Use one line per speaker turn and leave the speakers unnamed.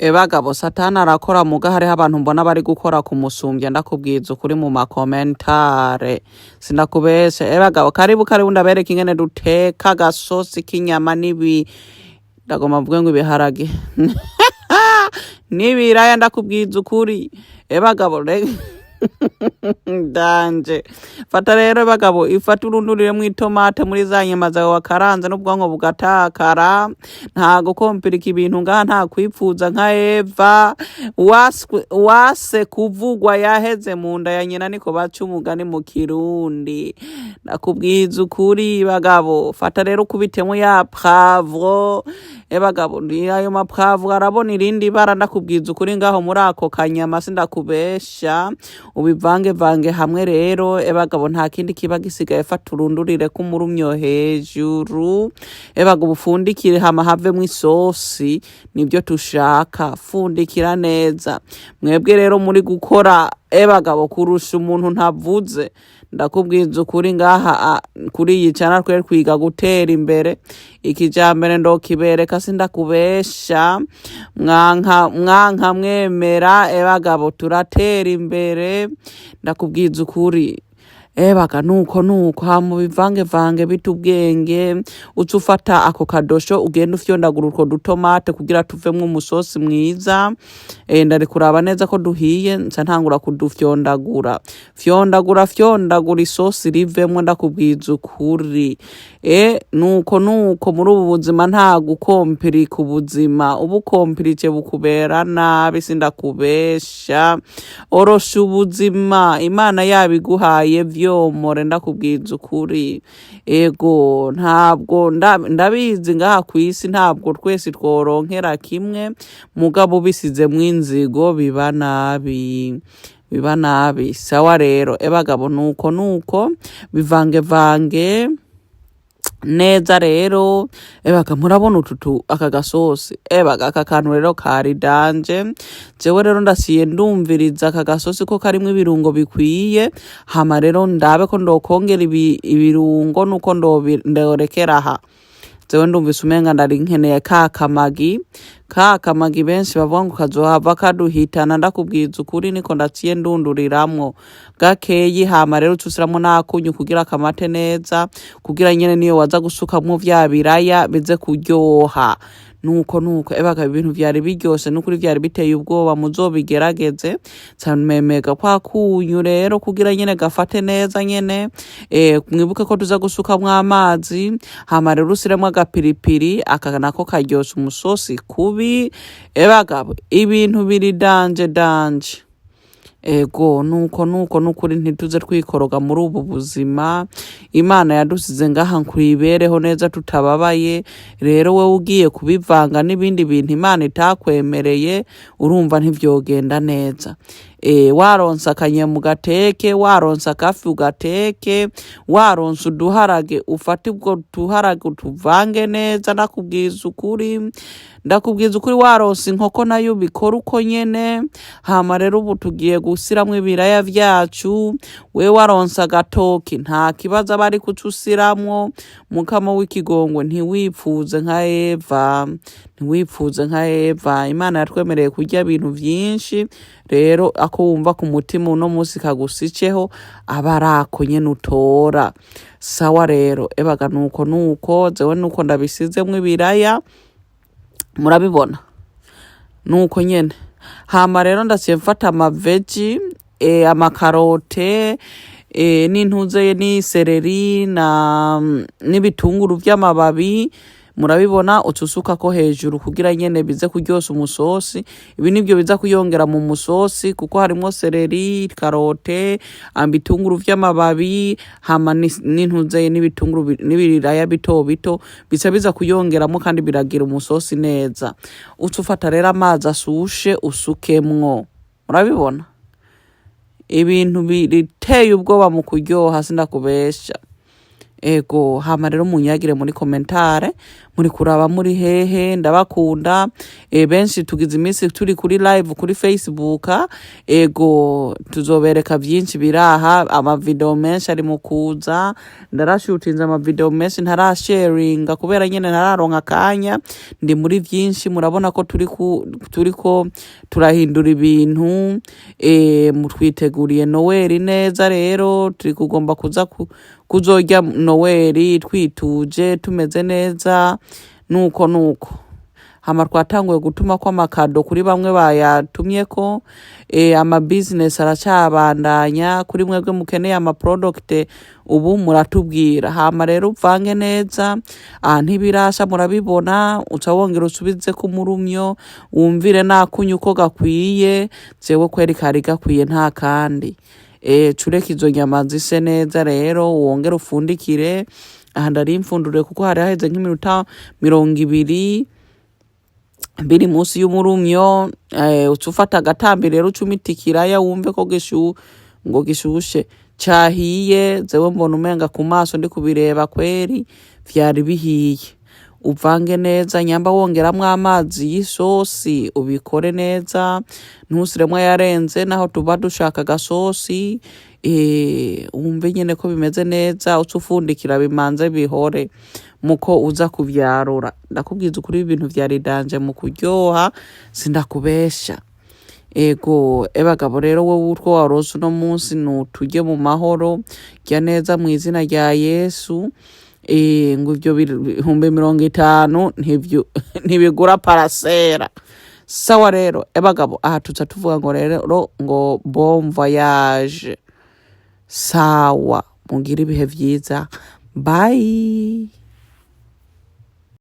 Ebagabo, Satani arakora, muga hariho abantu mbona bari gukora kumusumbya. Ndakubwiza ukuri, mu makomentare sindakubeshe. Ebagabo, karibu karibu, ndabereka ingene duteka agasosi k'inyama n'ibi, ndagomba mvuge ngo ibiharage n'ibiraya. Ndakubwiza ukuri, ebagabo, danje fata rero bagabo, ifata urunduriremwo itomate muri za nyama zawe wakaranze n'ubwonko bugatakara. Nta gukompirika ibintu ngaha, nta kwipfuza nka Eva. Wase kuvugwa yaheze mu nda ya nyina, niko baca umugani mu Kirundi. Ndakubwiza ukuri, bagabo, fata rero ukubitemo ya poivron. Ebagabo, ayo ma poivron arabona irindi bara. Ndakubwiza ukuri, ngaho muri ako kanyama, sindakubesha. Ubivangevange hamwe rero, ebagabo, nta kindi kiba gisigaye. Fata urundurire k'umurumyo hejuru, ebagabo, ufundikire, hama havemwo isosi. Nibyo tushaka. Fundikira neza. Mwebwe rero muri gukora, ebagabo, kurusha umuntu ntavuze. Ndakubwiza ukuri, ngaha kuri iyi cana twe twiga gutera imbere ikijambere, ndokibereka, sindakubesha. Mwanka mwanka mwemera, ebagabo, turatera imbere. Ndakubwiza ukuri, ebaga, nuko nuko hama ubivangevange bita ubwenge. Uca ufata ako kadosho, ugenda ufyondagura utwo dutomate kugira tuvemwo umusosi mwiza. Ndari kuraba neza ko duhiye, nca ntangura kudufyondagura, fyondagura, fyondagura, isosi rivemwo. Ndakubwiza ukuri, nuko nuko muri ubu buzima nta gukompirika. Ubuzima ubukompirike bukubera nabi, sindakubesha. Orosha ubuzima, Imana yabiguhaye vyomore. Ndakubwiza ukuri, ego, ntabwo ndabizi, ngaha kw'isi ntabwo twese tworonkera kimwe, mugabo ubisizemwo inzigo biba nabi, biba nabi. Sawa rero, ebagabo, nuko nuko bivangevange neza rero. Ebaga, murabona ututu aka gasosi. Ebaga, aka kantu rero kari danger. Jewe rero ndasiye ndumviriza aka gasosi ko karimwo ibirungo bikwiye, hama rero ndabe ko ndokongera ibirungo nuko ndorekera aha. Jewe ndumvise umenga ndari nkeneye ka kamagi, ka kamagi benshi bavuga ngo kazohava kaduhitana. Ndakubwiza ukuri, niko ndaciye ndunduriramwo gakeyi. Hama rero uca ushiramwo n'akunyu kugira kamate neza, kugira nyene niyo waza gusukamwo vya biraya bize kuryoha. Nuko nuko, ebaga, ibintu vyari biryoshe nukuri, vyari biteye ubwoba. Muzobigerageze. Nsamemega kwa kunyu rero kugira nyene gafate neza nyene. Mwibuke ko tuza gusukamwo amazi. Hama rero usiremwo agapiripiri, aka nako karyosha umusosi kubi. Ebagabo, ibintu biri danger danger. Ego, nuko nuko nukuri ntituze twikoroga muri ubu buzima. Imana yadusize ngaha nkwibereho neza tutababaye. Rero wewe ugiye kubivanga n'ibindi bintu Imana itakwemereye, urumva ntivyogenda neza. Waronse akanyama ugateke, waronse akafi ugateke, waronse uduharage ufate ubwo duharage utuvange neza. Ndakubwiza ukuri, ndakubwiza ukuri, waronse inkoko nayo ubikora uko nyene. Hama rero ubu tugiye gusiramwo ibiraya vyacu. We waronse agatoki, nta kibazo, aba ari kuca usiramwo. Mukama w'ikigongwe, ntiwipfuze nka Eva, ntiwipfuze nka Eva. Imana yatwemereye kurya ibintu vyinshi. Rero ako wumva ku mutima uno munsi kagusiceho, aba ari ako nyene utora. Sawa rero, ebaga, nuko nuko jewe nuko ndabisizemwo ibiraya, murabibona, nuko nyene. Hama rero ndaciye mfata ama veggie, amakarote, n'intuze n'isereri na n'ibitunguru vy'amababi, murabibona. Uca usukako hejuru kugira nyene bize kuryosa umusosi. Ibi nivyo biza kuyongera mu musosi, kuko harimwo céleri, karote, ibitunguru vy'amababi, hama n'intuze n'ibitunguru n'ibiraya bito bito, bica biza kuyongeramo kandi biragira umusosi neza. Uca ufata rero amazi asushe usukemwo. Murabibona, ibintu biteye ubwoba mu kuryoha, sindakubesha. Ego, hama rero munyagire muri commentaire muri kuraba muri hehe. Ndabakunda. Benshi tugize iminsi turi kuri live kuri Facebook. Ego, tuzobereka vyinshi biraha. Amavideo menshi ari mu kuza. Ndarashutinze amavideo menshi ntarasharinga kubera nyene ntararonka akanya, ndi muri vyinshi. Murabona ko turiko turahindura ibintu. Mutwiteguriye Noweli neza. Rero turi kugomba kuza kuzorya Noweli twituje, tumeze neza. Nuko nuko hama twatanguye gutuma ko amakado kuri bamwe bayatumyeko. Ama business aracabandanya. Kuri mwebwe mukeneye ama product ubu muratubwira. Hama rero uvange neza. Aha ntibirasha, murabibona. Uca wongera usubize ku murumyo, wumvire nakunyu uko gakwiye. Jewe kweri kari gakwiye, nta kandi. Cureka izo nyama zise neza. Rero wongere ufundikire. Aha ndari mfunduriye kuko hari haheze nk'iminota 20 biri munsi y'umurumyo. Uca ufata agatambi rero, uca umita ikiraya, wumve ko ngo gishushe cahiye. Zewe mbona umenga ku maso ndi kubireba kweri vyari bihiye. Uvange neza. Nyamba wongeramwo amazi y'isosi, ubikore neza, ntusiremwo ayarenze naho tuba dushaka agasosi. Wumve nyene ko bimeze neza, uca ufundikira bimanze bihore muko uza kuvyarura. Ndakubwiza ukuri, ibintu vyari danger mu kuryoha, sindakubesha. Ego, ebagabo, rero wowe utwo waronse uno munsi nuturye mu mahoro, rya neza mu izina rya Yesu. Ngo ivyo 50,000 ntibigura parasera. Sawa rero, ebagabo, aha tuza tuvuga ngo rero ngo bon voyage. Sawa, mugire ibihe vyiza, bye.